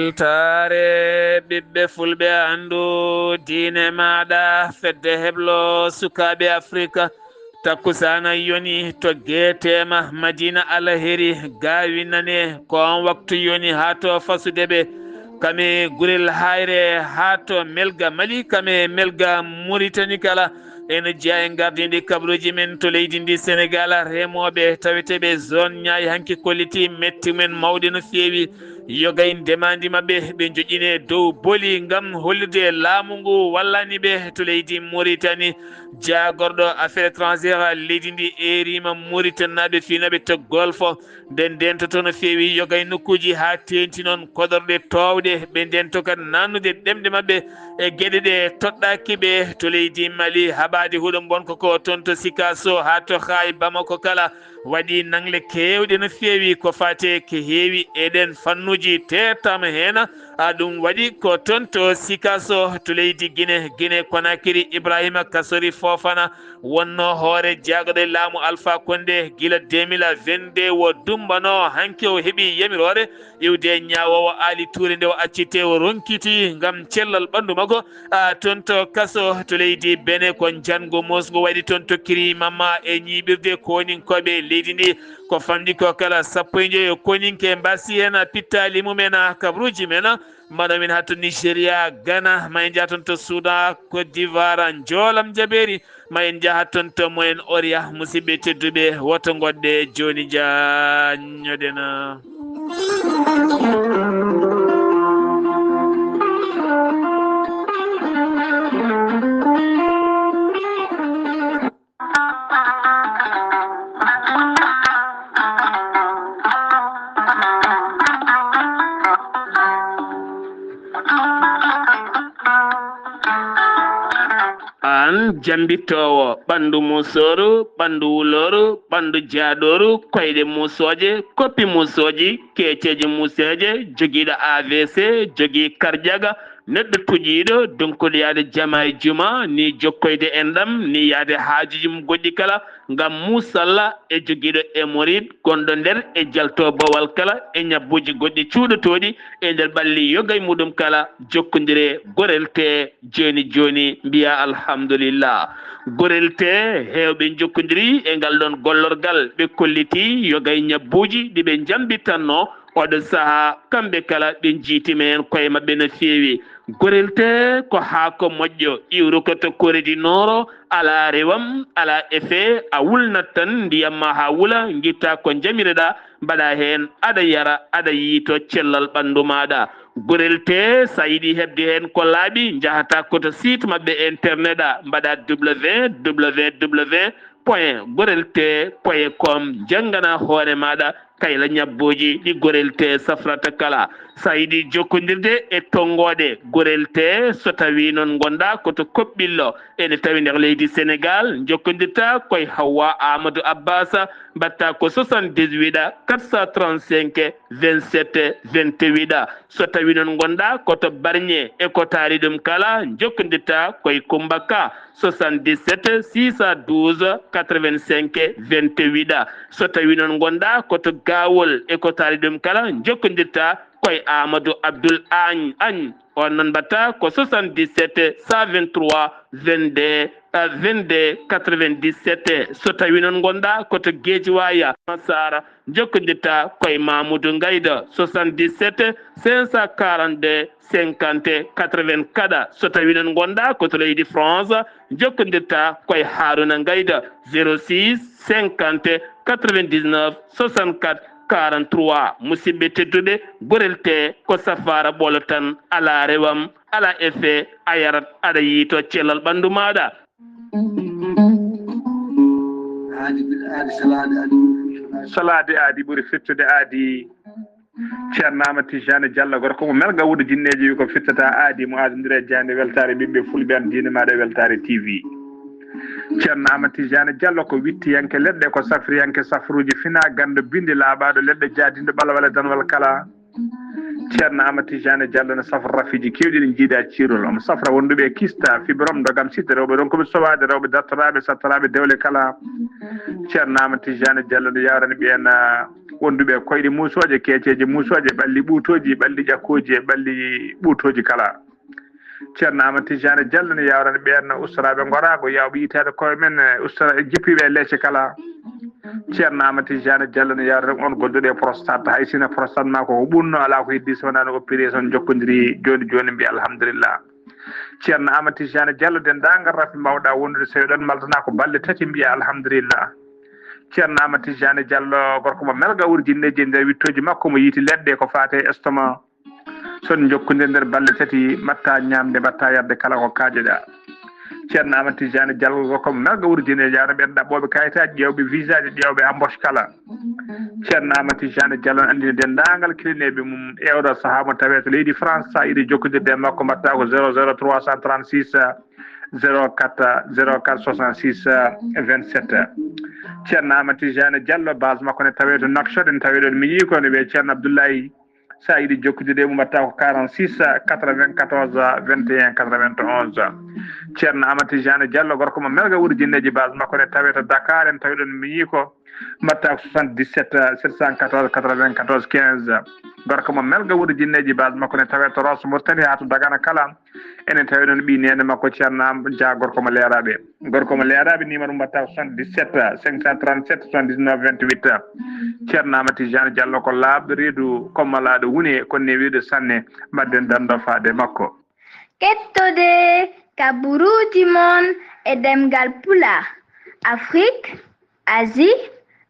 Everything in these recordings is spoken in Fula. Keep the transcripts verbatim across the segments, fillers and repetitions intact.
Weltaare ɓiɓɓe fulɓe, anndu diine maaɗa, fedde heblo sukaaɓe Afrika. Takkusaana yoni to Geeteema, Madina Alheri, Gaawi Nane, ko on waktu yoni haa to fasude ɓe. Kame Gurel Hayre haa to Melga Mali, kame Melga Muritani kala. Ene jeyaa e ngardiiɗi kabaruuji men to leydi ndi Senegal, remooɓe taweteeɓe zone Niayes hanki kolliti metti men mawɗe no feewi. Yogay ndemandi maɓɓe ɓe joƴƴine dow boli ngam hollirde laamu ngu wallani ɓe to leydi Muritani. Jaagorɗo affaire étrangère leydi ndi eeriima Muritaninaaɓe fiinaaɓe to Golfo. Nden ndento to no feewi yogay nokkuuji haa teenti noon koɗorɗe toowɗe. Ɓe ndento kadi naatnude ɗemɗe maɓɓe e geɗe ɗe toɗɗaaki ɓe to leydi Mali. Haɓaade huɗo bonko ko toon to Sikaso haa to Haay Bamako kala waɗi nangle keewɗe no feewi ko faate ke heewi e ɗen fannuuji teertaama heen. A ɗum waɗi ko toon to Sikaso to leydi Gine, Gine Konakiri, Ibrahima Kasori Fofana wonno hoore jagorɗe laamu Alpha Condé gila deux mille vingt-deux, wo dummbano. Hanki o heɓi yamiroore iwde ñaawoowo Aali Tuure nde o accite o ronkiti ngam cellal ɓanndu makko, a, toon to kaso to leydi Bene. Ko njanngo mosngo waɗi toon to Kirimama e ñiiɓirde koninkooɓe leydi ndi. Ko famɗi ko kala sappo e joyo koninke mbasi heen pittaali mumen, kabaruuji men. Mbaɗa min haa to Nigeria, Ghana, ma en njaha toon to Soudan, Côte d'Ivoire, Njoolam Jabeeri, ma en njaha toon to Moyen Orient. Musidɓe tedduɓe, woto ngoɗɗe jooni jaañoɗen. Aan jambittoowo ɓanndu musooru, ɓanndu wulooru, ɓanndu jaadooru, koyɗe musooje, koppi musooji, keeceeje museeje, jogiiɗo A V C, jogii karjaga, neɗɗo tuƴiiɗo, donkuɗo yaade jama e juma, ni jokkoyde enɗam, ni yaade haajuuji mum goɗɗi kala, ngam muusalla e jogiiɗo hémorroïde gonɗo nder e jalto bowal kala e ñabbuuji goɗɗi cuuɗotooɗi e nder ɓalli yoga e muɗum kala, jokkondire Gorel Tee jooni jooni, mbiya alhamdulillah. Gorel Tee heewɓe njokkondiri e ngal ɗoon gollorgal, ɓe kolliti yoga e ñabbuuji ɗi ɓe njambitanno. Oɗo sahaa, kamɓe kala ɓe njiitima heen koye maɓɓe no feewi. Gorel Tee ko haako moƴƴo, iwrukoto Corée du Nord, alaa rewam, alaa effet, a wulnat tan ndiyam ma haa wula, ngitta ko njamireɗaa, mbaɗa heen, aɗa yara, aɗa yiyto cellal ɓanndu maaɗa. Gorel Tee, so a yiɗi heɓde heen ko laaɓi, njahata ko to site maɓɓe internet a, mbaɗa W W W point gorel tee point com, njanngana hoore maaɗa kayla ñabbuuji ɗi Gorel Tee safrata kala. So a yiɗi jokkondirde e tonngooɗe Gorel Tee, so tawii noon ngonɗaa ko to Koɓɓillo, ene tawi nder leydi Senegaal, njokkondirta koye Hawwa Amadou Abbas, mbaɗta ko soixante-dix-huit quatre cent trente-cinq vingt-sept vingt-huit. So tawii noon ngonɗaa ko to Barñe e ko taari ɗum kala, njokkondirta koye Kummba Ka, soixante-dix-sept six cent douze quatre-vingt-cinq vingt-huit. So tawii noon ngonɗaa ko to Gaawol e ko taari ɗum kala, njokkondirta koye Amadou Abdoul Agne, Agne. On noon mbaɗta ko soixante-dix-sept cent vingt-trois vingt-deux, euh, vingt-deux quatre-vingt-dix-sept. So tawii noon ngonɗaa ko to Guédiawaye, Massara, njokkondirta koye Mamoudou Ngayda, soixante-dix-sept cinq cent quarante-deux cinquante quatre-vingt-quatre. So tawii noon ngonɗaa ko to leydi France, njokkondirta koye Harouna Ngayda, zéro six cinquante quatre-vingt-dix-neuf soixante-quatre quarante-trois. Musidɓe tedduɓe, Gorel Tee ko safaara ɓolo tan, alaa rewam, alaa effet, a yarat, aɗa yiyto cellal ɓanndu maaɗa. Aadi, aadi, salaade, aadi. Salaade aadi ɓuri fittude aadi. Ceerno Amadou Tijani Diallo, gorko mo Melga, wuudo jinneeji, wi ko fittata aadi mo aadondiri e jaaynde weltaare ɓiɓɓe fulɓe, an diine maaɗa e weltaare T V. Ceerno Amadou Tijani Diallo ko wittiyanke leɗɗe, ko safriyanke safruuji, fina ganndo bindi laaɓaaɗo leɗɗe, jaadinɗo ɓalwale danwal kala. Ceerno Amadou Tijani Diallo ne safra rafiiji keewɗi ɗi njiidaa ciirol. Omo safra wonduɓe e kista, fibrome, ndogam, sitte, rewɓe ronkuɓe sowaade, rewɓe dartoraaɓe, sattoraaɓe dewle kala. Ceerno Amadou Tijani Diallo ne yawrani ɓeen, ah, wonduɓe e koyɗe muusooje, keeceeje muusooje, ɓalli ɓuutooji, ɓalli ƴakkooji e ɓalli ɓuutooji kala. Ceerno Amadou Tidiane Diallo ne yawrani ɓeen ustoraaɓe ngoraago, yawɓe yitaade koye men, e ustora-, jippiiɓe e leece kala. Ceerno Amadou Tidiane Diallo ne yawrani on gonduɗo e prostate, hay sino prostate ma ko ko ɓunno, alaa ko heddi so wonaa no opération jokkondiri jooni jooni, mbiya alhamdulillah. Ceerno Amadou Tidiane Diallo, denndaangal rafi mbawɗa wondude, so eɗon maldana ko balɗe tati, mbiya alhamdulillah. Ceerno Amadou Tidiane Diallo, gorko mo melga wurjinneeji e nder wittooji makko, mo yiiti leɗɗe ko faate estomac. So on njokkondir nder balɗe tati, mbaɗta ñaamde, mbaɗta yarde kala ko kaajoɗa. Ceerno Amadou Tidiane Diallo, gorko mo melga wurjinneeji, yawna ɓeen ɗaɓɓooɓe kayitaaji, ƴeewɓe visaaji, ƴeewɓe embauche kala. Ceerno Amadou Tidiane Diallo ne anndina denndaangal kilineeɓe mum e oɗo sahaa mo tawee to leydi France, so a yiɗi jokkondirde e makko, mbaɗta ko zéro zéro trois cent trente-six, zéro quatre, zéro quatre soixante-six, vingt-sept. Ceerno Amadou Tidiane Diallo, base makko ne tawee to Nouakchott, en tawii ɗoon miñi ko ne wiyee Ceerno Abdoulaye. So a yiɗi jokkondirde e mum, mbaɗta ko quarante-six, quatre-vingt-quatorze, vingt et un, quatre-vingt-onze. Ceerno Amadou Tidiane Diallo, gorko mo melga wurjinneeji, base makko ne tawee to Dakar, en tawii ɗoon miñi ko, mbaɗta ko soixante-dix-sept, sept cent quatorze, quatre-vingt-quatorze, quinze. Gorko mo melga wurjinneeji, base makko ne tawee to Rosso Mauritanie haa to Dagana kala. Enen tawi noon ɓii neene makko Ceerno Am Dia, gorko mo Leeraaɓe. Gorko mo Leeraaɓe, numéro mum mbaɗta ko soixante-dix-sept, cinq cent trente-sept, soixante-dix-neuf, vingt-huit. Ceerno Amadou Tidiane Diallo ko laaɓɗo reedu, kommalaaɗo wune, kono ne wiyde sanne, mbaɗden dando faade makko. Kettode kaburuuji mon e ɗemngal Pulaar, Afrique, Asie,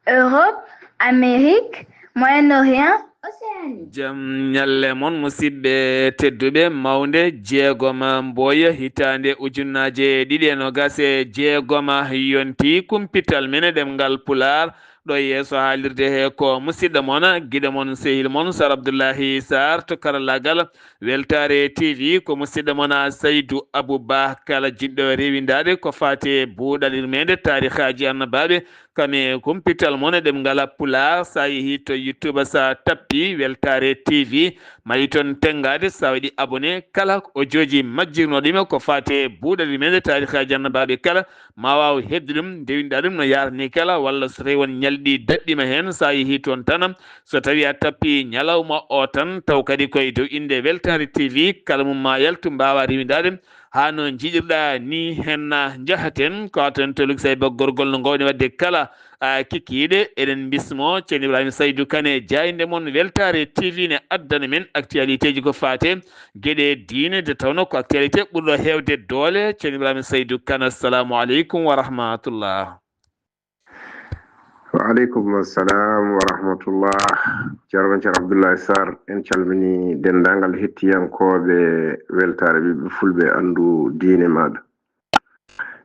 Europe, Amérique, Moyen-Orient, Océanie. Jam ñalle mon, musidɓe tedduɓe, mawnde jeegom mboya hitaande ujunnaaje ɗiɗi e noogas e jeegom yonti kumpital men e ɗemngal Pulaar. Ɗo yeeso haalirde he ko musidɗo mon, giɗo mon, sehil mon, Sar Abdullahi Sarr to karallaagal. Weltaare T V ko musidɗo mon Saydu Abu Ba, kala jiɗɗo rewindaade ko faati e buuɗal yurmeende taarihaaji annabaaɓe, kam e kumpital mon e ɗemngal Pulaar. So a yehii to YouTube, so a tappii Weltaare T V, ma yi toon tenngaade, so a waɗi abonné, kala audio ji majjirnooɗi ma ko faati e buuɗal yurmeende taarihaaji annabaaɓe kala, ma waaw heɓde ɗum, ndewinɗa ɗum no yaarani kala, walla so tawi won ñalɗi daɗɗiima heen, so a yehii toon tan, so tawi a tappii ñalawma o tan, taw kadi ko e dow innde Weltaare T V, kala mum ma yaltu, mbaawa rewindaade haa no njiɗirɗa ni. Heen njahaten, ko aten to Luxembourg gorgol no ngoowɗen waɗde kala, a, kikiiɗe. Eɗen mbismo Ceerno Ibrahima Saydu Kane, jaaynde mon Weltaare T V ne addana men actualité ji ko faate geɗe diine, nde tawnoo ko actualité ɓurɗo heewde doole. Ceerno Ibrahima Saydu Kane, assalamu aleykum wa rahmatullah. Wa aleykum assalam wa rahmatullah. Ceerno men Ceerno Abdoulaye Sarr, en calminii denndaangal hettiyankooɓe Weltaare Ɓiɓɓe Fulɓe, Anndu Diine Maaɗa.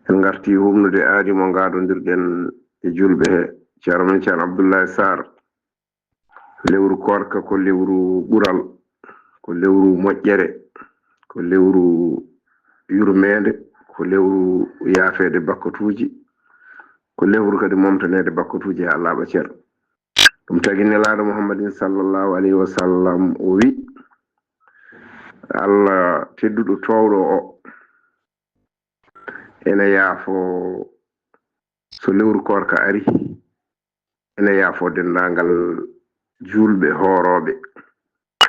En ngartii huɓnude aadi mo ngaadondirɗen e juulɓe he. Ceerno men Ceerno Abdoulaye Sarr, lewru koorka ko lewru ɓural, ko lewru moƴƴere, ko lewru yurmeende, ko lewru yaafeede bakkatuuji, ko lewru kadi momtaneede bakkatuuji haa laaɓa cer. Ɗum tagi Nelaaɗo Muhammadin sallallahu alayhi wa sallam o wi, Allah tedduɗo toowɗo o ene yaafoo so lewru koorka ari, ene yaafoo denndaangal juulɓe hoorooɓe,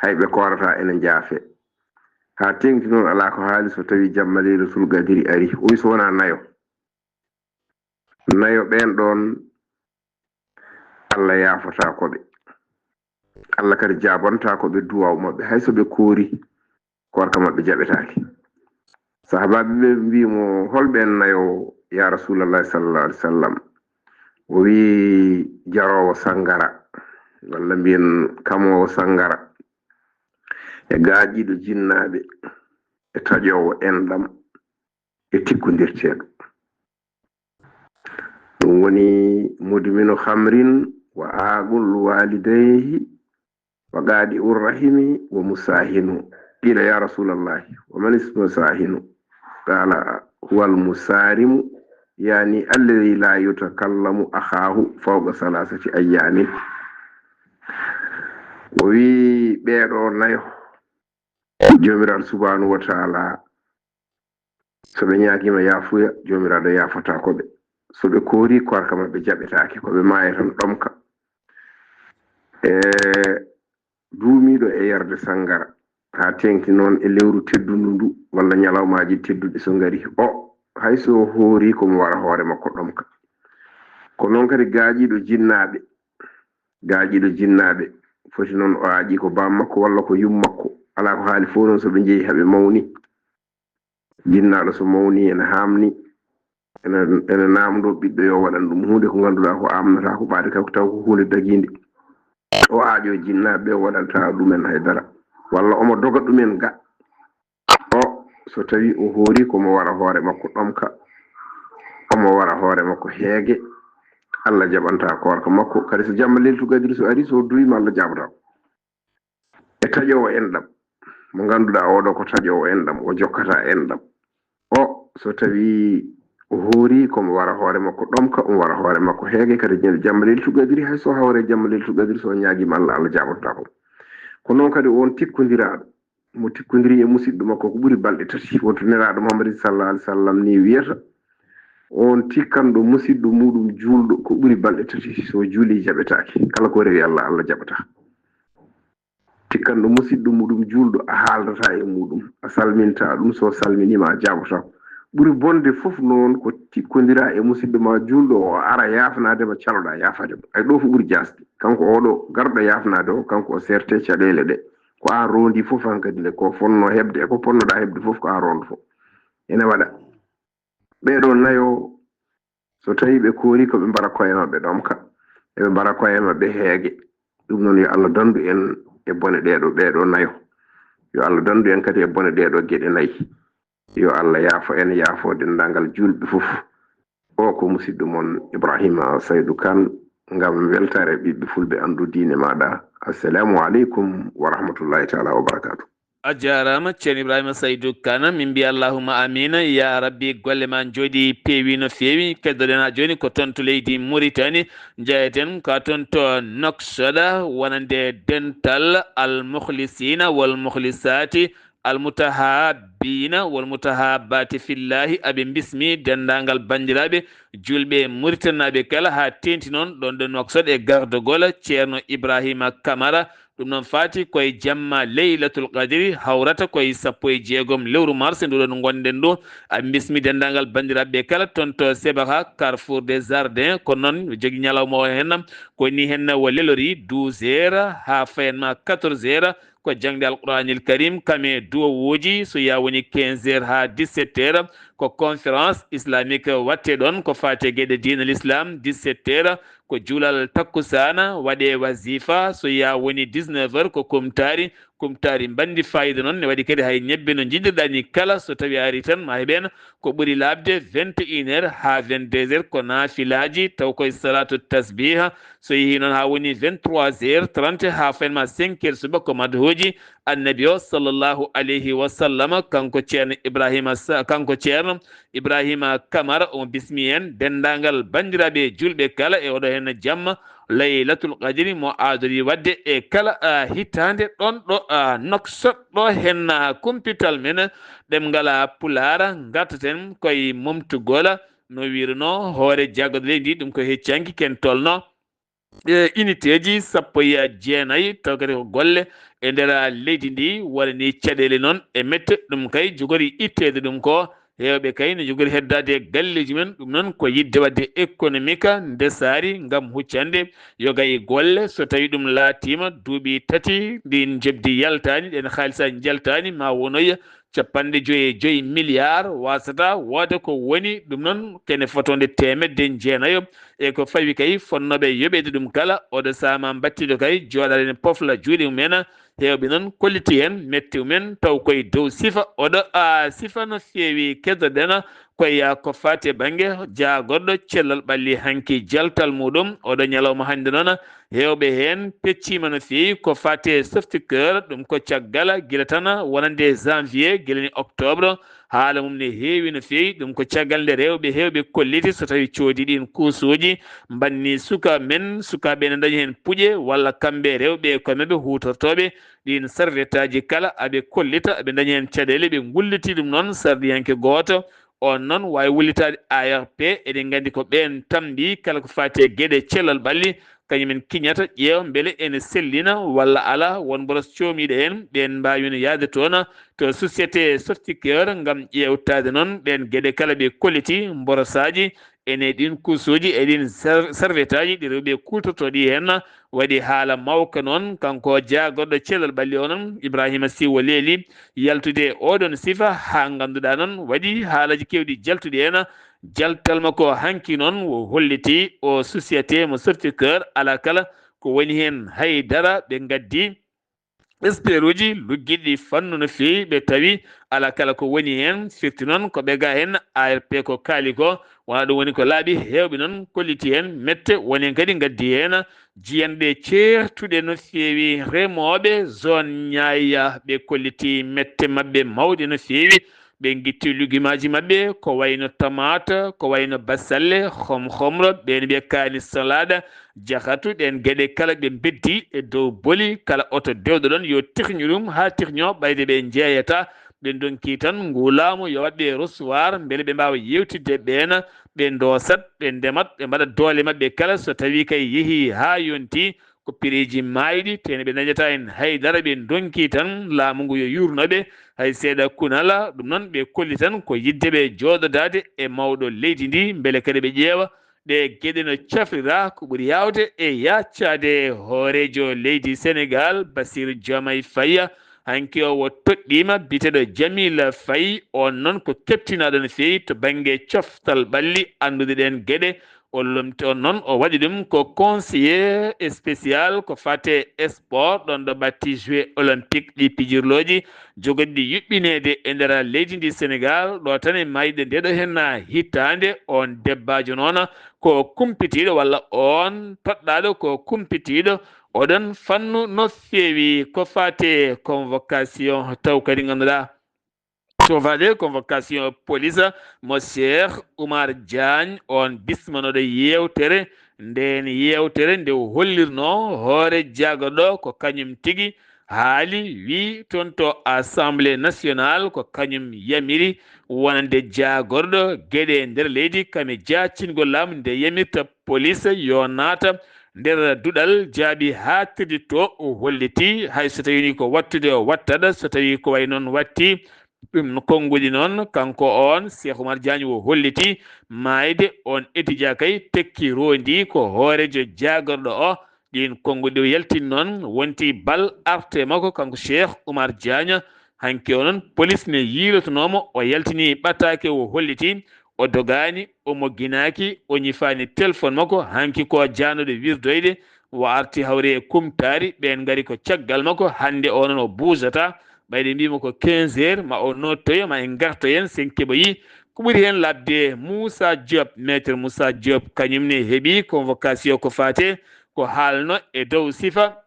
hay ɓe koorataa ene njaafee. Haa teeŋti noon alaa ko haali so tawii jamma Laylatul Qadri ari, o wi so wonaa nayo. Nayo ɓeen ɗoon, Allah yaafotaako ɓe. Allah kadi jaabantaako ɓe duwaaw maɓɓe, hay so ɓe koori, koorka maɓɓe jaɓetaake. Sahabaaɓe ɓe mbii mo, "Hol ɓeen nayo, yaa Rasuulallahi sallallahu alaihi wa sallam?" O wii, "Jaroowo sanngara, walla mbiyen kamoowo sanngara, e gaaƴiiɗo jinnaaɓe, e taƴoowo enɗam, e tikkondirteeɗo." Ɗum woni mudminu khamrin wa aaqul walidayhi wa qaadi'ur rahimi wa musaahinu. Qiila, "Ya Rasuulallahi, wa manis musaahinu?" Qaala, "Huwal musaarimu, yaani alladhi laa yutakallamu akhaahu fawqa salaasati ayyaamin." O wii, ɓeeɗo nayo, Joomiraaɗo subhaanahu wa taala, so ɓe ñaagiima yaafuya, Joomiraaɗo yaafotaako ɓe. So ɓe koori, koorka maɓɓe jaɓetaake, ko ɓe maaya tan ɗomka. E duumiiɗo e yarde sanngara, haa teeŋti noon e lewru teddundu ndu, walla ñalawmaaji tedduɗi so ngari, o, hay so o hoori, ko mo wara hoore makko ɗomka. Ko noon kadi gaaƴiiɗo jinnaaɓe, gaaƴiiɗo jinnaaɓe, foti noon o aaƴii ko baam makko walla ko yum makko, alaa ko haali fof noon so ɓe njehi haa ɓe mawni. Jinnaaɗo so mawni ene haamni, ene, ene naamndoo ɓiɗɗo yo waɗan ɗum huunde ko ngannduɗaa ko aamnataa ko ɓaade taw, taw ko huunde dagiinde. O aaƴoo jinnaaɓe ɓe waɗanta ɗumen hay dara. Walla omo doga ɗumen ga. O, so tawii o hoori ko mo wara hoore makko ɗomka, omo wara hoore makko heege, Allah jaɓanta koorka makko. Kadi so jamma leltu gadiri so ari, so duwiima Allah jaabata ko. E taƴoowo enɗam, mo ngannduɗaa oɗo ko taƴoowo enɗam, o jokkata enɗam. O, so tawii o hoori ko mo wara hoore makko ɗomka, omo wara hoore makko heege, kadi ñande jamma leltu gadiri, hay so hawre jamma leltu gadiri, so ñaagiima Allah, Allah jaabata ko. Ko noon kadi on tikkondiraaɗo, mo tikkondiri e musidɗo makko ko ɓuri balɗe tati, wonto Nelaaɗo Muhammadin sallallahu alaihi wasallam ni wiyata, on tikkanɗo musidɗo muɗum juulɗo ko ɓuri balɗe tati, so juuli jaɓetaake, kala ko rewi Allah, Allah jaɓata. Tikkanɗo musidɗo muɗum juulɗo, a haaldata e muɗum, a salminta ɗum, so salminiima a jaabotaako. Ɓuri bonde fof noon ko tikkondiraa e musidɗo ma juulɗo, o ara yaafnaade ma, caloɗaa yaafaade mo. Ay, ɗo fof ɓuri jaasde. Kanko oɗo garɗo yaafnaade o, kanko o seerte caɗeele ɗe. Ko an roondi fof hankadi nde, ko fonno heɓde e ko ponnoɗaa heɓde fof ko an roondo fof. Ene waɗa. Ɓee ɗoo nayo, so tawii ɓe koori ko ɓe mbara koye maɓɓe ɗomka, eɓe mbara koye maɓɓe heege. Ɗum noon yo Allah dandu en e bone ɗee ɗoo, ɓee ɗoo nayo. Yo Allah dandu en kadi e bone ɗee ɗoo geɗe nayi. Yo Allah yaafo en, yaafo denndaangal juulɓe fof. O ko musidɗo mon Ibrahima Saydu Kan, ngam weltaare ɓiɓɓe fulɓe anndu diine maaɗa. Assalamu aleykum wa rahmatullahi taala wa barakaatu. A jaaraama, Ceerno Ibrahima Saydu Kan. Min mbiya allahumma amiina. Ya Rabbi, golle ma njooɗi, peewi no feewi. Keddoɗen haa jooni ko toon to leydi Muritani. Njeyeten ka toon to Nouakchott, wonande dental al mukhlisina wal mukhlisati, al mutahabbina wal mutahabbati fillahi. Aɓe bismi denndaangal banndiraaɓe juulɓe muritaninaaɓe kala, haa teeŋti noon ɗoon ɗo Nouakchott e gardagol Ceerno Ibrahima Kamara. Ɗum noon faati koye jamma Leylatul Qadri, hawrata koye sappo e jeegom lewru mars ndu ɗo ndu ngonɗen ɗo. A bismi denndaangal banndiraaɓe kala toon to Sebaha, Carrefour des Jardins. Ko noon jogi ñalawma o heen, ko ni heen o lelori, douze heures haa fayan ma quatorze heures, ko jaŋde Alquraanil Karim, kam e duwawuuji, so yaa woni quinze heures haa dix-sept heures, ko conférence islamique waɗte ɗoon, ko faati e geɗe diine l'islam, dix-sept heures, ko juulal takkusaana, waɗee wazifa, so yaa woni dix-neuf heures, ko kumtaari, kumtaari mbanndi faayiida noon, ne waɗi kadi hay ñebbe no njiɗirɗaa ni kala, so tawii a arii tan, ma heɓ heen ko ɓuri laaɓde vingt et une heures haa vingt-deux heures, ko naafilaaji, taw koye salaatu tasbiha, so yehii noon haa woni vingt-trois heures trente, haa fayan ma cinq heures subaka, ko madhuuji Annabi o sallallahu alayhi wa sallam, kanko Ceerno Ibrahima Sa-, kanko Ceerno Ibrahima Kamara, omo bismi en denndaangal banndiraaɓe juulɓe kala e oɗo heen jamma Laylatul Qadri mo aadori waɗde e kala, a, hitaande ɗoon ɗo, a, Nouakchott ɗo heen, a, kumpital men ɗemngal, a, Pulaar, ngartaten koye momtugol no wiirunoo hoore jaggaɗo leydi ndi, ɗum ko hecci hanki ken tolno e unité ji sappo e jeenayi, taw kadi ko golle e nder leydi ndi waɗani caɗeele noon e mette. Ɗum kay jogori itteede ɗum ko heewɓe kay no jogori heddaade e galleeji men. Ɗum noon ko yiɗde waɗde économique ndesaari ngam huccande yoga e golle. So tawii ɗum laatiima duuɓi tati ndin njoɓdi yaltaani, ɗeen haalisaaji njaltaani, ma wonoya capanɗe joyi e joyi milliards, wasata wooda ko woni ɗum noon kene fotonde teemedde jeenayo. E ko fawi kay fonnooɓe yoɓeede ɗum kala, oɗo saama mbattiiɗo kay jooɗaade ne pofla juuɗe mum en, heewɓe noon kolliti heen mette mum en taw koye dow sifa. Oɗo, a, sifa no feewi keddoɗen koye ko faati e bannge jaagorɗo cellal ɓalli hanki jaltal muɗum. Oɗo ñalawma hannde noon, heewɓe heen pecciima no feewi ko faati e softi cœur, ɗum ko caggal gila tan wonande janvier, gila ni octobre, haala mum ne heewi no feewi. Ɗum ko caggal nde rewɓe heewɓe kolliti so tawi coodi ɗin kuusuuji, mbanni suka men, sukaaɓe ne dañi heen puƴe, walla kamɓe rewɓe e koye maɓɓe huutortooɓe ɗin serviette aji kala, aɓe kollita, aɓe dañi heen caɗeele, ɓe ngulliti ɗum noon sarɗiyanke gooto. On noon waawi wullitaade A R P, eɗen nganndi ko ɓeen tambi kala ko faati e geɗe cellal ɓalli, kañum en kiñata ƴeewa mbele ene sellina walla alaa, won mboros coomiiɗo heen, ɓeen mbaawino yahde toon to société Softcare ngam ƴeewtaade noon ɗeen geɗe kala ɓe kolliti, mborosaaji ene ɗiin kuusuuji e ɗiin ser-, servetaaji ɗi rewɓe kuultortoo ɗi heen. Waɗi haala mawka noon, kanko jaagorɗo cellal ɓalli o noon, Ibrahima Siwo Leeli, yaltude e oɗon sifa haa ngannduɗaa noon waɗi haalaaji keewɗi jaltuɗi heen. Jaltal makko hanki noon o holliti o société mo Softcare alaa kala ko woni heen hay dara, ɓe ngaddi expertuji luggiɗi fannu no feewi, ɓe tawi alaa kala ko woni heen, firti noon ko ɓe ga heen A R P ko kaali ko, wona ɗum woni ko laaɓi, heewɓe noon kolliti heen mette, woni heen kadi ngaddi heen jiyanɗe ceertuɗe no feewi, remooɓe zone Ñaaya, ɓe kolliti mette maɓɓe mawɗe no feewi, ɓe ngitti lugimaaji maɓɓe ko wayno tamaata, ko wayno basalle, xomxomro, ɓeen ɓe kaani salade, jahatu, ɗeen geɗe kala ɓe mbeddi e dow boli, kala oto dewɗo ɗoon yo tihñu ɗum haa tihño, ɓayde ɓe njeeyata, ɓe ndonki tan ngu laamu yo waɗ ɓe recevoir mbele ɓe mbaawa yeewtidde ɓeen, ɓe ndoosat, ɓe ndemat, ɓe mbaɗa doole maɓɓe kala, so tawii kay yehii haa yonti, ko pireeji maayɗi, tene ɓe ndañataa heen hay dara, ɓe ndonki tan laamu ngu yo yuurno ɓe, hay seeɗa kunala. Ɗum noon ɓe kolli tan ko yiɗde ɓe jooɗodaade e mawɗo leydi ndi, mbele kadi ɓe ƴeewa ɗe geɗe no cafrira. Ko ɓuri yaawde e yaaccaade hooreejo leydi Senegaal, Bassirou Diomaye Faye, hanki o wo toɗɗiima biyeteeɗo Jamil Faye, oon noon ko keptinaaɗo no feewi to bannge coftal ɓalli, anndude ɗeen geɗe. O lomti on noon, o waɗi ɗum ko conseiller spécial ko fate sport, ɗoon ɗo ɓatti Jeux olympiques ɗi pijirlooji jogoɗi yuɓɓineede e nder leydi ndi Senegaal, ɗo tan e maayde nde ɗo henna hitaande. On debbaajo noon ko kumpitiiɗo walla on toɗɗaaɗo ko kumpitiiɗo oɗon fannu no feewi ko fate convocation, taw kadi ngannduɗaa to faade convocation police mo Cheikh Oumar Diagne, on bismanoɗo yewtere. Nden yewtere nde o hollirno hoore jagorɗo ko kañum tigi haali, wi toon to Assemblée nationale ko kañum yamiri wonande jagorɗo geɗe nder leydi kame jaacingol laamu nde yamirta police yo naata nder duɗal jaaɓi haaɗtirde to. O holliti hay so tawi ni ko wattude o wattat, so tawi ko way noon watti, ɗum no konnguɗi noon. Kanko on Cheikh Oumar Diagne o holliti maayde on étudiant kay tekki rondi ko hoorejo jagorɗo o. Ɗin konnguɗi o yaltini noon wonti bal arte makko kanko Cheikh Oumar Diagne. Hanki o noon police ne yiilotonoomo, o yaltini ɓataake, o holliti o dogaani, o mogginaaki, o ñifaani téléphone makko. Hanki ko jaanoɗo wirdoyde, o arti hawre e kumtaari, ɓeen ngari ko caggal makko. Hannde o noon o buusata, ɓayde mbiimo ko quinze heures, ma o nottoyo, ma en ngarto heen, sen keɓoyi ko ɓuri heen laaɓde. Moussa Diop, maître Moussa Diop, kañum ne heɓi convocation ko faate ko haalno e dow sifa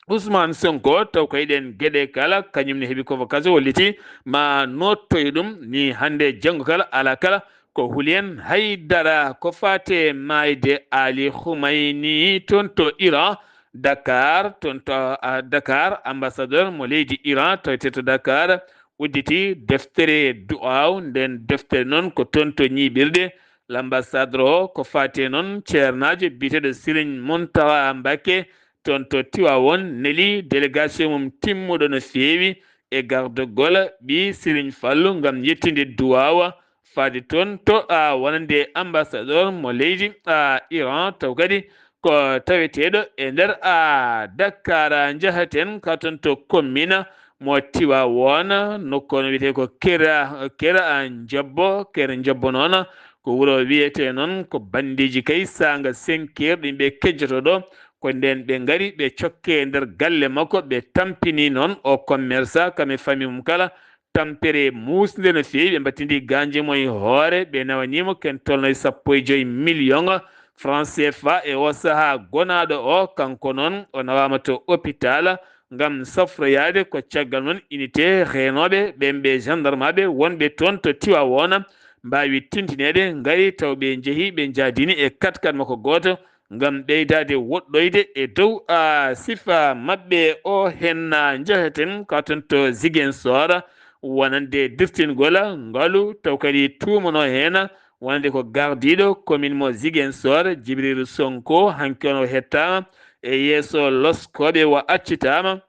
Ousmane Sonko, taw ko eɗen geɗe kala, kañum ne heɓi convocation, holliti ma nottoyo ɗum ni hannde janngo kala, ala kala ko huli heen hay dara. Ko faate maayde Ali Khoumayni toon to Iran, Dakar, toon to, ah, Dakar, ambassadeur mo leydi Iran tawete to Dakar, udditi deftere du'aaw. Nden deftere noon ko toon to ñiiɓirde l'ambassadeur o. Ko faate noon ceernaajo biyeteeɗo Serigne Mountakha Mbacké toon to Tiwaawoon neli délégation mum timmuɗo no feewi e gardagol ɓii Serigne Fallou ngam yettinde du'aawa faade toon to, a, wonande ambassadeur mo leydi, a, Iran, taw kadi ko taweteeɗo e nder, a, Dakar. Njahaten ka toon to commune mo Tiwaawoon, nokku no wiyetee ko Kera, Kera, a, Njobbo, Kera Njobbo noon ko wuro wiyetee noon ko bandiiji kay saanga cinq heures ɗin ɓe kejjoto ɗo. Ko nden ɓe ngari ɓe cokke nder galle makko, ɓe tampini noon o commerçant kam e famille mum kala. Tampere muusnde no feewi, ɓe mbattindi ganje mo e hoore, ɓe nawanimo ken tolno e sappo e joyi million franc C F A e o saha gonaɗo o. Kanko noon o nawama to hôpital ngam safroyaade. Ko caggal noon unité reenooɓe ɓen ɓe gendarmeaɓe wonɓe toon to Tiwaawoon mbaawi tintineede, ngari taw ɓe njehi ɓe njahdini e quatre-quatre makko gooto ngam ɓeydaade woɗɗoyde e dow, a, sifa maɓɓe o. Henna njeheten ka toon to Ziguinchor wonande dirtingol ngalu, taw kadi tuumano heen wonande ko gardiiɗo commune mo Ziguinchor, Jibril Sonko, hanki on o hettaama e yeeso loskooɓe, o accitaama.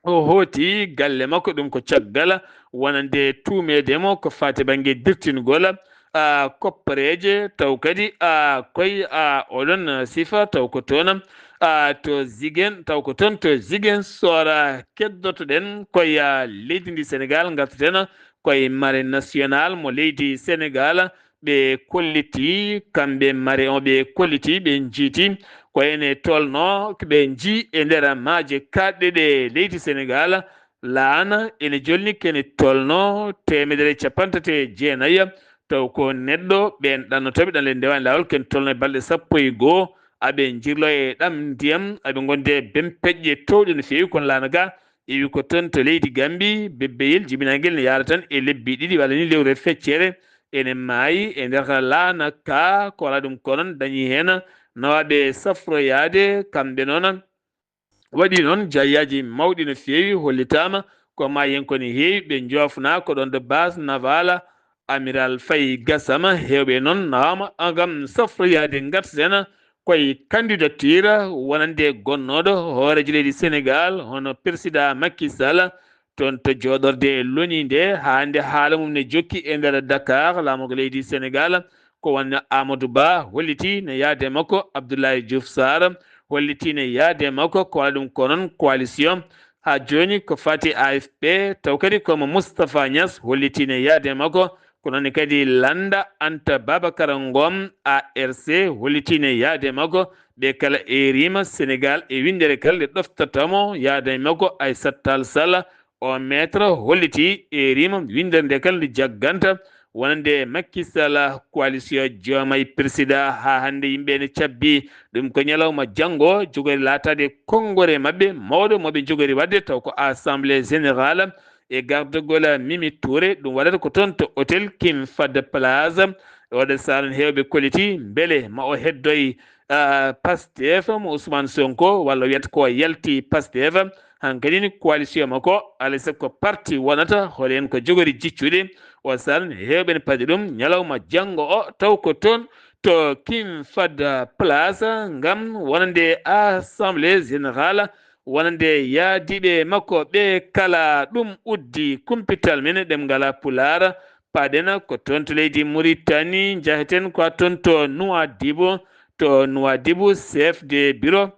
O hooti galle makko, ɗum ko caggal wonande tuumeede mo ko faati bannge dirtingol, a, koppareeje, taw kadi, a, koy, a, oɗon sifa, taw ko toon, a, to Zigen, taw ko toon to Ziguinchor, a, keddotoɗen koye, a, leydi ndi Senegaal, ngartaten koye maire national mo leydi Senegaal. Ɓe kolliti, kamɓe maire on, ɓe kolliti, ɓe njiiti ko ene tolno, ɓe njii e nder maaje kaaɗɗe ɗe leydi Senegaal, laana ene jolni kene tolno teemedere e capanɗe tati e jeenayi, taw ko neɗɗo ɓeen ɗannotooɓe ɗan le ndewaani laawol, kene tolno e balɗe sappo e goo, aɓe njirlo e ɗam ndiyam, aɓe ngondi e bempeƴƴe towɗe no feewi, kono laana ga iwi ko toon to leydi Gambi, bebbeyel jibinangel ne yaara tan e lebbi ɗiɗi walla ni lewru e feccere, ene maayi e nder laana ka, ko alaa ɗum ko noon dañi heen nawaaɓe safroyaade, kamɓe noon. Waɗi noon jaayaaji mawɗi no feewi, hollitaama ko maayi heen ko ne heewi, ɓe njoofnaa ko ɗoon to base navale Amiral Faye Gassama. Heewɓe noon nawaama ngam safroyaade, ngartaten koye candidature wonande gonnooɗo hooreejo leydi Senegaal, hono Président Macky Sall, toon to jooɗorde loni nde, haa nde haala mum ne jokki e nder Dakar, laamorgo leydi Senegaal, ko wonno Amadou Ba holliti ne yaade makko, Abdoulaye Diouf Sarr holliti ne yaade makko, ko wala ɗum ko noon coalition. Haa jooni ko fati A F P, taw kadi ko mo Moustapha Niass holliti ne yaade makko, ko noon kadi Landa Anta Babacar Ngom, A R C, holliti ne yaade makko. Ɓe kala eerima Senegaal e winndere kala nde ɗoftata mo yaade makko. Aissata Tall Sall, o maître, holliti eerima winndere nde kala nde jagganta wonande Macky Sall, coalition Diomaye Président. Haa hannde yimɓe ne cabbi ɗum ko ñalawma janngo jogori laataade konngore maɓɓe mawɗo mo ɓe jogori waɗde, taw ko Assemblée Générale e gardagol Mimi Touré. Ɗum waɗata ko toon to hôtel King Fahd Plaza. Oɗo saaran heewɓe kolliti mbele ma o heddoy, ah, Pastef mo Ousmane Sonko, walla wiyata ko yalti Pastef. Hankadi ni coalition makko, alay sago ko parti wonata, hoɗen ko jogori jiccude. O saaran heewɓe ne paadi ɗum ñalawma janngo o, taw ko toon to King Fahd Plaza ngam wonande Assemblée Générale, wonande yaadiiɓe makko ɓe kala. Ɗum uddi kumpital men ɗemngal Pulaar. Paaɗen ko toon to leydi Mauritanie, njaheten ko toon to Nouadhibou, to Nouadhibou, chef de bureau.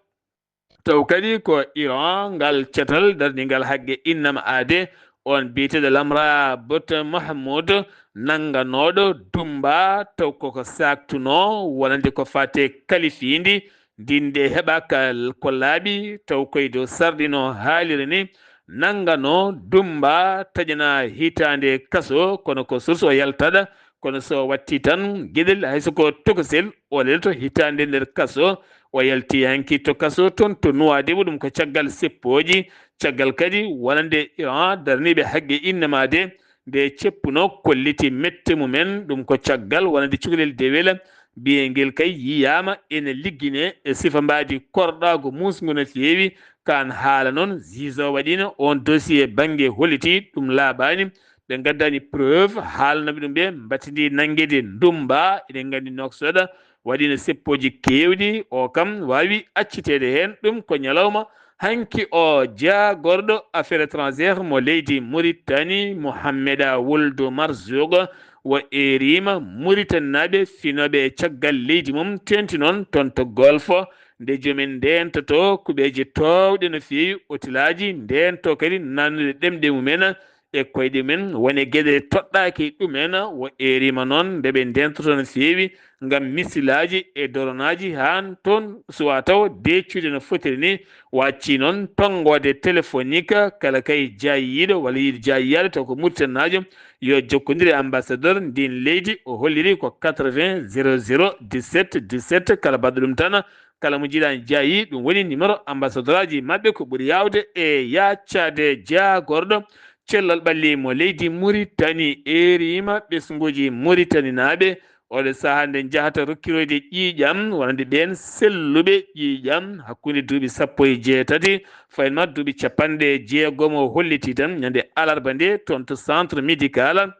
Taw kadi ko Iran ngal catal darningal haqqe innama aade, on biyeteeɗo Lamra Bot Mahmoud, nannganooɗo Dumba, taw koko saaktunoo wonande ko faate kalifiindi, ndin nde heɓaaka ko laaɓi, taw koye dow sarɗi no haaliri ni, nanngano Dumba, taƴana hitaande kaso, kono ko source o yaltaɗa, kono so watti tan geɗel, hay so ko tokosel, o lelto hitaande nder kaso, o yalti hanki to kaso toon to Nuwaadibu, ɗum ko caggal seppooji, caggal kadi wonande Iran darniiɓe haqqe innama aade, nde ceppuno kolliti mette mumen, ɗum ko caggal wonande cukalel dewel, biyel ngel kay yiyaama ene liggine e sifa mbaadi korɗaagu muusngu no feewi. Kaan haala noon, juge o waɗiino on dossier bannge holliti ɗum laaɓaani, ɓe ngaddaani preuve, haalanaɓe ɗum ɓe mbattidi nanngeede Dumba, eɗen nganndi Nouakchott waɗiino seppooji keewɗi, o kam waawi acciteede heen. Ɗum ko ñalawma hanki o jaagorɗo affaire étrangère mo leydi Mauritanie, Mohamed Wuld Marzouq, o eerima Mauritanie naaɓe finooɓe e caggal leydi mum, teeŋti noon toon to Golfe, nde jomen ndeentoto kuɓeeje toowɗe no feewi, otelaaji ndeento kadi naatnude ɗemɗe mumen e koyɗe men, wone geɗe toɗɗaaki ɗumen. O eerima noon nde ɓe ndeentoto no feewi ngam misilaaji e doronaaji, haan toon suwaa taw deecude no fotiri ni. O accii noon tonngoode téléphonique kala kay jaayiiɗo walla yiɗi jaayiyaade taw ko Mauritanie naajo, yo jokkondir e ambassadeur ndin leydi. O holliri ko quatre-vingts zéro zéro dix-sept dix-sept, kala baɗɗo ɗum tan, kala mo jiiɗaani jaayi, ɗum woni numéro ambassadeur aji maɓɓe. Ko ɓuri yaawde e yaaccade jaagorɗo cellal ɓalli mo leydi Mauritanie. Eerima ɓesnguuji Mauritanie naaɓe, oɗo sahaa nde njahata rokkiroyde ƴiiƴam wonande ɓeen selluɓe ƴiiƴam hakkunde duuɓi sappo e jeetati, fayin ma duuɓi capanɗe jeegom. O holliti tan ñande alarba nde toon to centre médical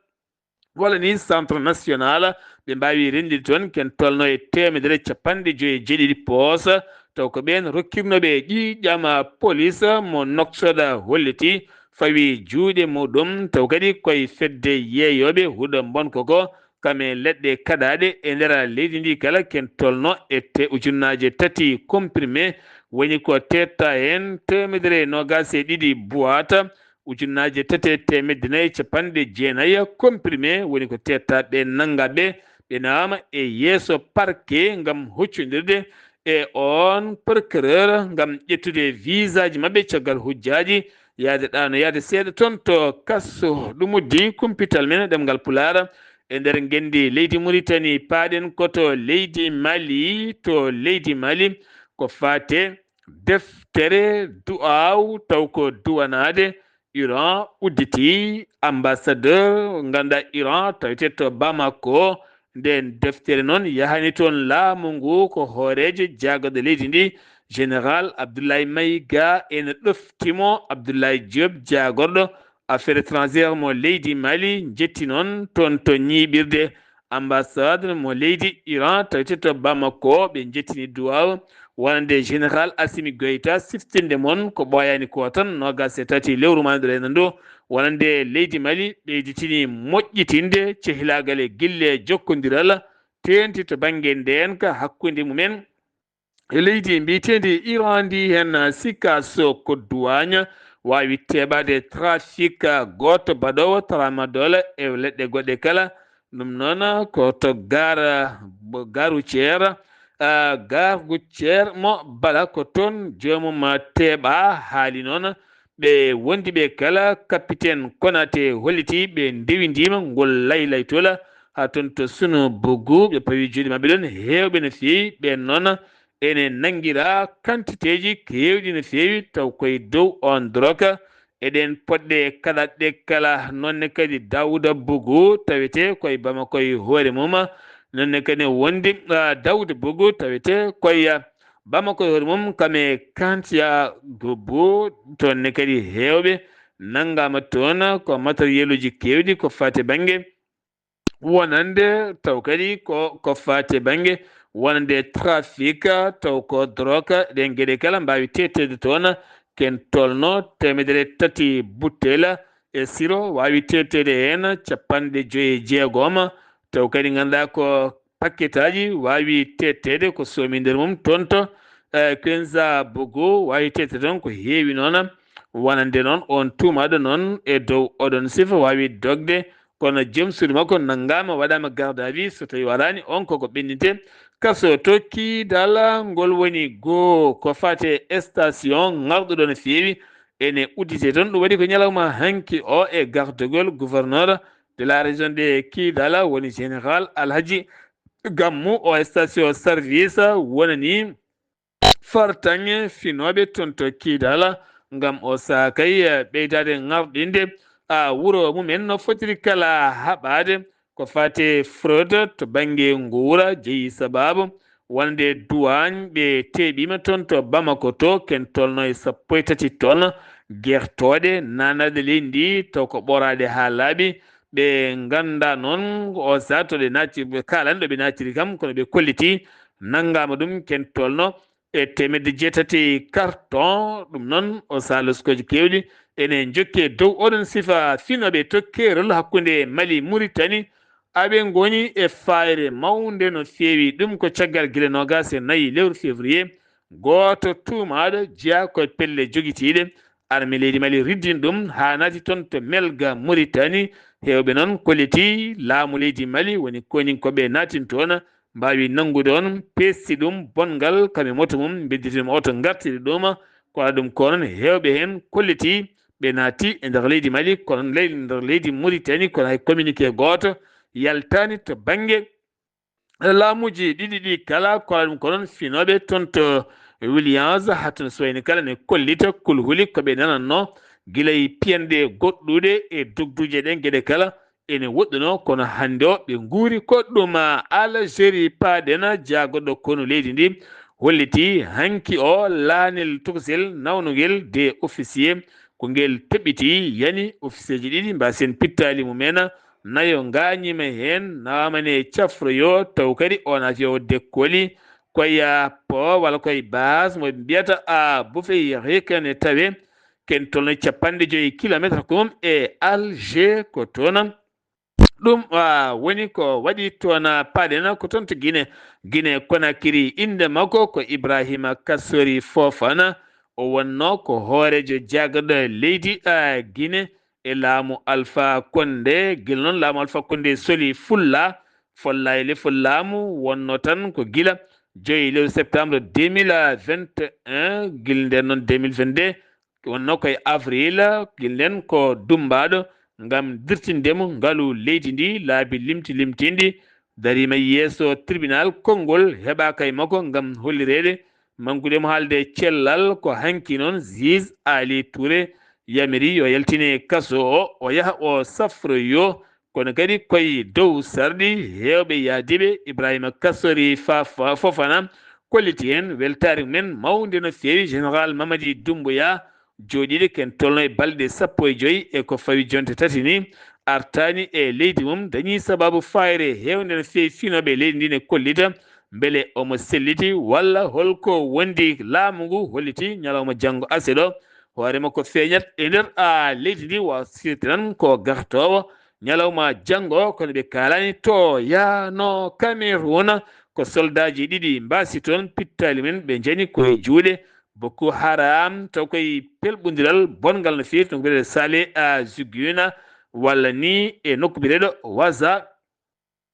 walla ni centre national ɓe mbaawi renndirde toon ken tolno e teemedere e capanɗe joyi e jeeɗiɗi poos, taw ko ɓeen rokkirnooɓe ƴiiƴam polis mo Nouakchott holliti fawi juuɗe muɗum, taw kadi koye fedde yeeyooɓe huɗo mbonko ko kam e leɗɗe kaɗaaɗe e nder leydi ndi kala ken tolno e te ujunnaaje tati comprimé, woni ko teetta heen teemedere e noogaas e ɗiɗi boîte, ujunnaaje tati e teemedde nayi e capanɗe jeenayi comprimé, woni ko teetta ɓe nannga ɓe, ɓe nawama e yeeso parquet ngam huccondirde e on procureur ngam ƴettude visaaji maɓɓe caggal hujjaaji, yaade ɗaano yaade seeɗa toon to kaso. Ɗum uddi kumpital men ɗemngal Pulaar e nder ngenndi leydi Muritani. Paaɗen ko to leydi Mali, to leydi Mali ko faate deftere du'aaw taw ko duwanaade Iran udditi. Ambassadeur ngannduɗaa Iran tawetee to Bamako, nden deftere noon yahani toon laamu ngu ko hooreejo jaagorɗo leydi ndi, Général Abdoulaye Maïga, ene ɗoftimo Abdoulaye Diop jaagorɗo affaire étrangère mo leydi Mali. Njetti noon toon to ñiiɓirde ambassade mo leydi Iran tawetee to Bamako, ɓe njettini duwaaw wonande Général Assimi Goïta siftinde mon ko ɓooyaani ko tan noogaas e tati lewru maayɗo renndo ndu, wonande leydi Mali ɓeyditini moƴƴitinde cehilaagal e gille jokkondiral teeŋti to bannge ndeenka hakkunde mumen e leydi mbiyeteendi Iran ndi. Heen sikka so ko duwaañ waawi teeɓaade trafic gooto baɗoowo tramadol e leɗɗe goɗɗe kala. Ɗum noon ko to gare, gare routière, ah, gare routière mo Bala ko toon joomum teeɓa. Haali noon ɓe wondi ɓe kala, capitaine Konaté holliti ɓe ndewindiima ngol laylaytol haa toon to Sunu Bugu. Ɓe pawi juuɗe maɓɓe ɗoon, heewɓe no feewi. Ɓeen noon ene nanngira kantiteeji keewɗi no feewi, taw koye dow on drogue. Eɗen poɗɗe kala ɗe kala. Noon ne kadi Dawda Bugu tawetee koye Bamako e hoore mum. Noon ne kadi wondi, ah, Dawda Bugu tawetee koye Bamako e hoore mum, kam e Kantiya Gobo. Toon ne kadi heewɓe nanngaama toon ko matériel uji keewɗi ko faati bannge wonande, taw kadi ko, ko faati bannge wonande trafic, taw ko drogue, ɗeen geɗe kala mbaawi teetteede toon. Ken tolno teemedere tati buttela e siro waawi teetteede heen capanɗe joyi e jeegom, taw kadi ngannduɗaa ko pakketaaji waawi teetteede ko soomi nder mum toon to, eh, Kenza Bogo waawi teetteede toon ko heewi noon. Wonande noon on tuumaaɗo noon e dow oɗon sifa waawi dogde, kono jom suudu makko nanngaama, waɗaama garde à vue, so tawii waraani on koko ɓenndinte kaso to Kiidal. Ngol woni goo ko faate station ŋarɗuɗo no feewi, ene udditee toon. Ɗum waɗi ko ñalawma hanki o e gardagol gouverneur de la région de Kiidal woni général Alhaji Gammu. O station service wonani fartaŋŋe finooɓe toon to Kiidal ngam o saakay ɓeydaade ŋarɗinde a wuro mumen no fotiri kala haɓaade ko faate fraude to bannge nguura jeyi sababu wonde duwaañ ɓe teeɓiima toon to Bamako to ken tolno e sappo e tati ton gertooɗe naanaade leydi ndi taw ko ɓoraaɗe haa laaɓi. Ɓe ngannda noon o sahaa to ɓe naati, ɓe kaalani ɗo ɓe naatiri kam, kono ɓe kolliti nanngaama ɗum ken tolno e teemedde jeetati carton. Ɗum noon o sahaa loskooji keewɗi ene njokke dow oɗon sifa finooɓe to keerol hakkunde Mali Muritani. Aɓe ngoni e faayre mawnde no feewi. Ɗum ko caggal gila noogaas e nayi lewru février. Gooto tuumaaɗo jeyaa ko e pelle jogitiiɗe. Armée leydi Mali riddini ɗum haa naati toon to Melga Muritani. Heewɓe noon kolliti laamu leydi Mali woni koninkooɓe naatini toon, mbaawi nanngude on, peesti ɗum bonngal kam e moto mum, mbedditi ɗum oto ngartiri ɗum. Ko alaa ɗum ko noon heewɓe heen kolliti ɓe naati e nder leydi Mali, kono ley-, nder leydi Muritani, kono hay communiqué gooto yaltaani to bannge laamuuji ɗiɗi ɗi kala. Ko alaa ɗum ko noon finooɓe toon to Williams, haa toon so wayni kala ne kollita kulhuli ko ɓe nanatnoo gila e piyanɗe goɗɗuɗe e dogduuje ɗen geɗe kala ene woɗɗunoo, kono hannde o ɓe nguuri ko ɗum. Algérie paaɗen, jaagorɗo konu leydi ndi holliti hanki o laanel tokosel nawnugel des officiers, ko ngel toɓɓiti yani officier ji ɗiɗi mbaasen pittaali mumen nayo ngaañiima heen, nawaama ne cafroyoo, taw kadi o naati o dekkoli koye port walla koye base mo mbiyata a Boufeyri, kene tawe ken tolno capanɗe joyi kilometre ko mum e Alger, ko toon ɗum woni ko waɗi toon paaɗen ko toon to Guinée. Guinée Conakry, innde makko ko Ibrahima Kassori Fofana. O wonno ko hooreejo jaagarɗo leydi Guinée e laamu Alpha Condé. Gila noon laamu Alpha Condé soli fulla, folla e lefol laamu wonno tan ko gila joyi lewru septembre deux mille vingt et un, gila nden noon deux mille vingt-deux, wonno koye avril, gila nden ko dummbaaɗo ngam dirtinde mo ngalu leydi ndi laabi limti limtinɗi. Dariima yeeso tribunal, konngol heɓaaka e makko ngam hollireede. Mankude mo haalde cellal, ko hanki noon juge Ali Touré yamiri yo yaltine kaso o, o yaha o safroyo. Kono kadi koye dow sarɗi, heewɓe yaadiiɓe Ibrahima Kassori Fa-, Fa-, Fofana kolliti heen weltaare mumen mawnde no feewi. Général Mamadi Doumbouya, jooɗiiɗo ken tolno e balɗe sappo e joyi e ko fawi jonte tati ni, artaani e leydi mum, dañii sabaabu faayre heewnde no feewi. Fiinooɓe leydi ndi ne kollita mbele omo selliti walla holko wondi. Laamu ngu holliti ñalawma janngo aset o, hoore makko feeñat e nder a leydi ndi, wa sirti tan ko gartoowo ñalawma janngo, kono ɓe kaalaani to yaano Cameroun. Ko soldaaji ɗiɗi mbaasi toon pittaali mum, ɓe njani koye juuɗe Boko Haram, taw koye pelɓondiral bonngal no feewi, nokku biyeteeɗo Sale a Zuguna, walla ni e nokku biyeteeɗo Waza.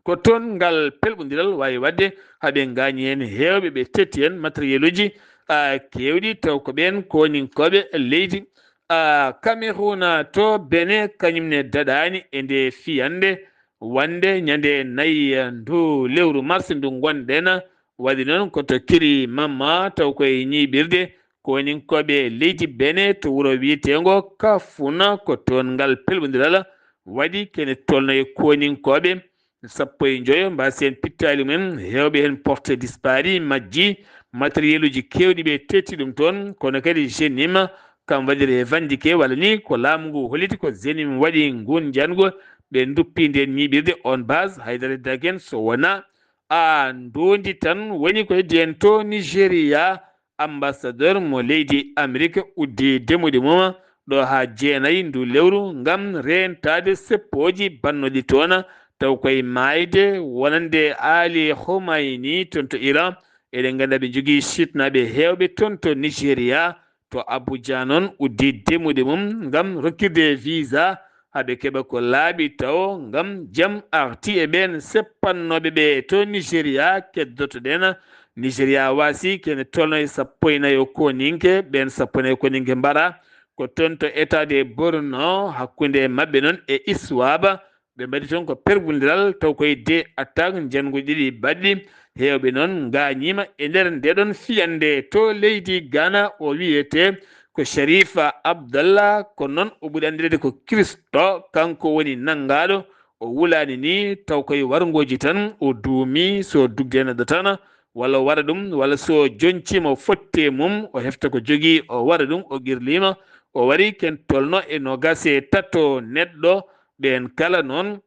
Ko toon ngal pelɓondiral waawi waɗde haa ɓe ngaañi heen heewɓe, ɓe tetti heen matériel uji a keewɗi, taw ko ɓeen koninkooɓe leydi a Cameroun. To Benin, kañum ne daɗaani e nde fiyannde, wonde ñande nayi ndu lewru mars ndu ngonɗen, waɗi noon ko to Kiri Mama, taw koye ñiiɓirde koninkooɓe leydi Benin to wuro wiyeteengo Kafuna. Ko toon ngal pelɓondiral waɗi, kene tolno e koninkooɓe sappo e njoyo mbaasi heen pittaali mum, heewɓe heen porté disparu, majji, matériel uji keewɗi ɓe tetti ɗum toon, kono kadi GNIM kam waɗi revendiqué, walla ni ko laamu ngu holliti ko GNIM waɗi nguun njanngu, ɓe nduppi ndeen ñiiɓirde, oon base, haydara heddaaki heen so wonaa a ndoondi tan. Woni ko heddi heen to Nigeria, ambassadeur mo leydi Amerik uddi demuɗi mum ɗo haa jeenayi ndu lewru ngam reentaade seppooji bannoɗi toon, taw koye maayde wonande Ali Khomeini toon to Iran. Eɗen nganndi ɓe njogii siitnaaɓe heewɓe toon to Nigeria, to Abuja noon uddi demuɗi mum ngam rokkirde visa haa ɓe keɓa ko laaɓi tawo ngam jam arti e ɓeen seppannooɓe ɓe to Nigeria. Keddoto-ɗen Nigeria waasi kene tolno e sappo e nayo koninke, ɓeen sappo e nayo koninke mbaɗa ko toon to état de Borno, hakkunde maɓɓe noon e Iswaba. Ɓe mbaɗi toon ko pelɓondiral, taw koye deux attaque njannguji ɗiɗi baɗɗi. Heewɓe noon ngaañiima e nder ndeɗon fiyannde. To leydi Ghana, o wiyetee ko Sharifa Abdallah, kono noon o ɓuri anndireede ko Christo. Kanko woni nanngaaɗo, o wulaani ni, taw koye warngooji tan o duumi. So dugde neɗɗo tan, walla o waɗa ɗum, walla so joñciima o fotte mum, o hefta ko jogii, o waɗa ɗum, o qirliima, o wari ken tolno e noogaas e tato neɗɗo. Ɓeen kala noon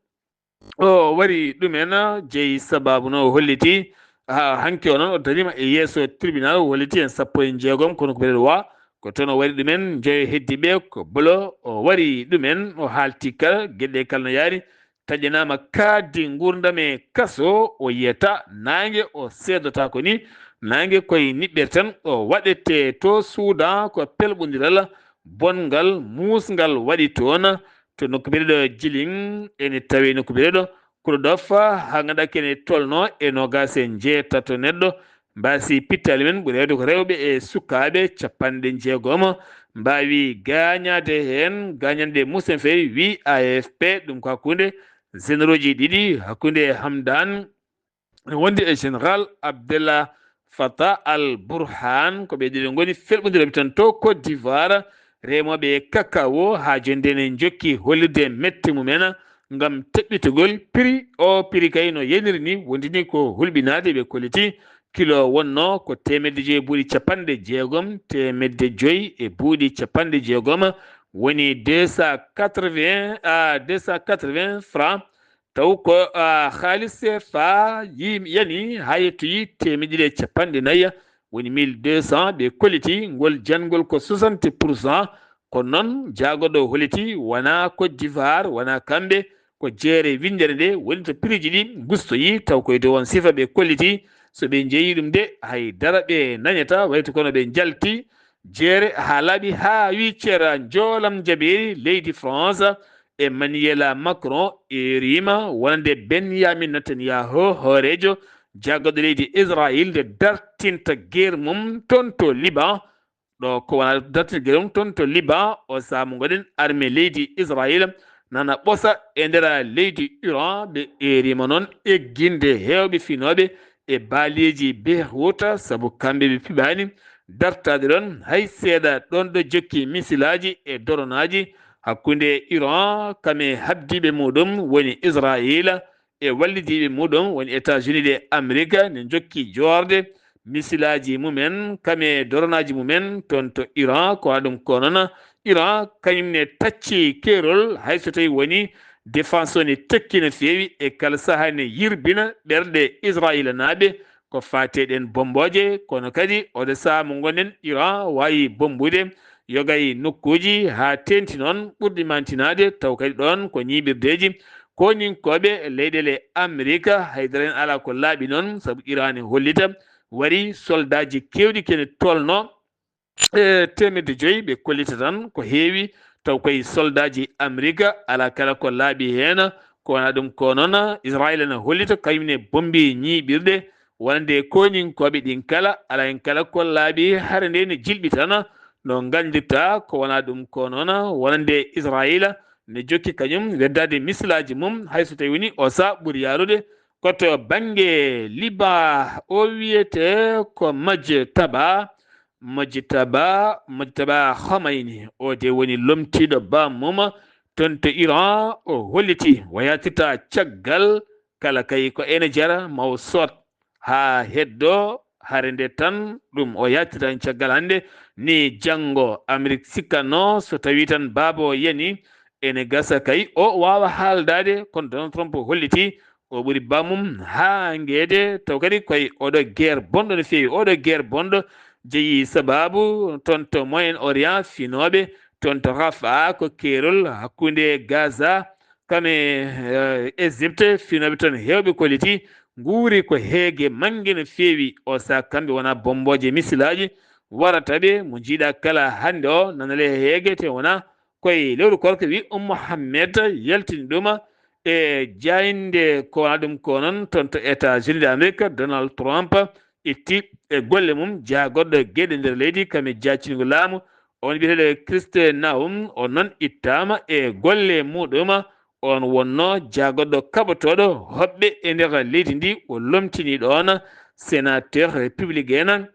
o wari ɗumen, jeyi sabaabu no o holliti. Ha, hanki o noon o dariima e yeeso tribunal, o holliti en sappo e jeegom, kono ko biyeteeɗo wa, ko toon o wari ɗumen, njoyo heddi ɓe ko bolo, o wari ɗumen, o haalti kala, geɗe kala no yaari. Taƴanaama kaaddi nguurndam e kaso, o yiyata naange, o seedotaako ni. Naange koye niɓɓere tan o waɗete to Suudan, ko pelɓondiral bonngal, muusngal waɗi toon. To nokku biyeteeɗo Jilin, ene tawi nokku biyeteeɗo Kurudof, haa ngannduɗaa kene tolno e noogaas e njeetato neɗɗo mbaasi pittaali mum, ɓuri heewde ko rewɓe e sukaaɓe, capanɗe jeegom mbaawi gaañaade heen. Gaañanɗe musen feewi, wi A F P, ɗum ko hakkunde généraux ji ɗiɗi, hakkunde Hamdan wonde e général Abdallah Fattah al Burhan. Ko ɓe ɗiɗo ngoni felɓondiraɓe tan to Côte d'Ivoire, remooɓe cacao, haa jonde ne njokki hollirde mette mumen ngam teɓɓitugol prix. O prix kay no yaniri ni, wondi ni ko hulɓinaade, ɓe kolliti kilo wonno ko teemedde joyi buuɗi capanɗe jeegom, teemedde joyi e buuɗi capanɗe jeegom, woni deux cent quatre-vingts à deux cent quatre-vingts francs. Taw ko, ah, haalis C F A yi-, yani haa yettoyi teemedde ɗiɗi e cappanɗe nayi, woni mille deux cents, ɓe kolliti ngol janngol ko soixante pour cent. Kono noon, jaagoɗo holliti wonaa Côte d'Ivoire, wonaa kamɓe, ko jeere winndere nde woni to piriiji ɗi ngustoyi, taw koye dow on sifa ɓe kolliti. So ɓe njeeyi ɗum de, hay dara ɓe nañata, wayto kono ɓe njalti jeere haa laaɓi, haa wii ceera njoolam jabeeri leydi France, Emmanuel Macron eeriima wonande Benyamin Netanyahu, hooreejo jaggaɗo leydi Israel, nde dartinta guerre mum toon to Liban. Ɗo ko wona dartinta guerre mum toon to Liban, o saamu ngoɗen armée leydi Israel nana ɓosa e nder leydi Iran. Ɓe eeriima noon egginde heewɓe finooɓe e baaliiji Beirut, sabu kamɓe ɓe piɓaani dartaade ɗoon hay seeɗa. Ɗoon ɗo jokki misilaaji e doronaaji hakkunde Iran kam e habdiiɓe muɗum woni Israel e wallidiiɓe muɗum woni États-Unis de Amérique, ne njokki joorde misilaaji mumen kam e doronaaji mumen toon to Iran. Ko waɗa ɗum ko noon Iran kañum ne tacci keerol, hay so tawi woni défense o ne tekki no feewi e kala sahaa ne yirbina ɓerɗe Israelanaaɓe ko faati e ɗeen bommbooje. Kono kadi oɗo sahaa mo ngonɗen, Iran waawi bommbude yoga e nokkuuji haa teeŋti noon ɓurɗi maantinaade, taw kadi ɗoon ko ñiiɓirdeeji kooninkooɓe leyɗeele Amerika. Haydara en alaa ko laaɓi noon, sabu Iran e hollita wari soldaaji keewɗi kene tolno e teemedde joyi ɓe kollita tan ko heewi, taw koye soldaaji Amerika alaa kala ko laaɓi heen. Ko wona ɗum ko noon, Israel ene hollita kañum ne bommbi ñiiɓirɗe wonande kooninkooɓe ɗin kala, alaa heen kala ko laaɓi, hare nde ne jilɓi tan no nganndirta. Ko wona ɗum ko noon, wonande Israel ne jokki kañum weddaade misilaaji mum, hay so tawi woni o sa ɓuri yaarude ko to bannge Liban. O wiyete ko Majtaba Mojtaba, Mojtaba Khomeini, o de woni lomtiiɗo baammum toon to Iran, o holliti o yaltirta caggal kala kay ko ene jara ma o sood haa heddo hare nde tan, ɗum o yaltirta heen caggal hannde. Ni janngo Amerik sikkanno so tawi tan baaba o yani, ene gasa kay o waawa haaldaade, kono Donald Trump holliti o ɓuri baammum haa ngeede, taw kadi koye oɗo guerre bonɗo no feewi. Oɗo guerre bonɗo jeyi sababu toon to Moyen Orient, finooɓe toon to Rafah, ko keerol hakkunde Gaza kam e, eh, Égypte, finooɓe toon heewɓe kolliti nguuri ko heege mannge no feewi. O saha kamɓe wona bommbooje misilaaji warata ɓe, mo njiiɗa kala hannde o nanale heege te wona koye lewru korka, wi Mohammed yaltini ɗum e jaaynde ko wona ɗum ko noon toon to États-Unis d'Amérique. Donald Trump itti e golle mum jaagorɗo geɗe nder leydi kam e jaaccingo laamu, on wiyeteeɗo Christine Naum, on noon ittaama e golle muɗum. On wonno jaagorɗo kaɓotooɗo hoɓɓe e nder leydi ndi, o lomtini ɗoon sénateur républicain.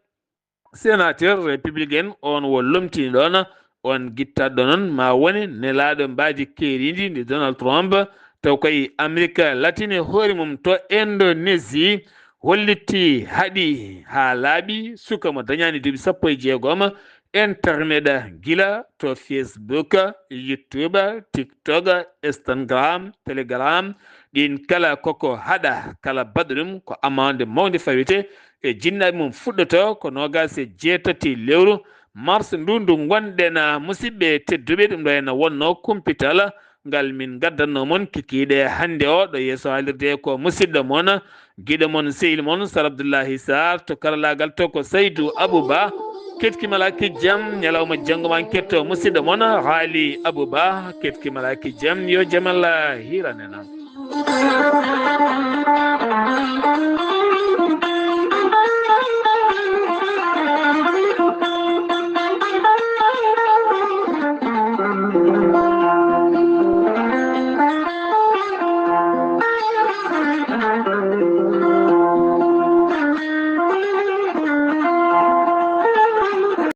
Sénateur républicain on wo lomtini ɗoon, on gittaɗo noon ma wone nelaaɗo mbaadi keeriindi ndi Donald Trump, taw koye Amerika latine hoore mum to Indonésie, holliti haɗi haa laaɓi suka mo dañaani duuɓi sappo e jeegom internet, gila to Facebook, YouTube, TikTok, Instagram, Telegram, ɗin kala koko haɗa, kala baɗɗo ɗum ko amande mawnde fawite e jinnaaɓe mum. Fuɗɗoto ko noogaas e jeetati lewru mars ndu, ndu ngonɗen, musidɓe tedduɓe. Ɗum ɗo ene wonno kumpital ngal min ngaddanno mon kikiiɗe hannde o. Ɗo yeeso haalirde ko musidɗo mon, giɗo mon, sehil mon Sar Abdullahi Sar, to karalaagal to ko Saydu Abuba. Ketkimala kijjam, ñalawma janngo ma ketto musidɗo mon Haali Abuba. Ketkimala kijjam, yo jam Allah hiranena.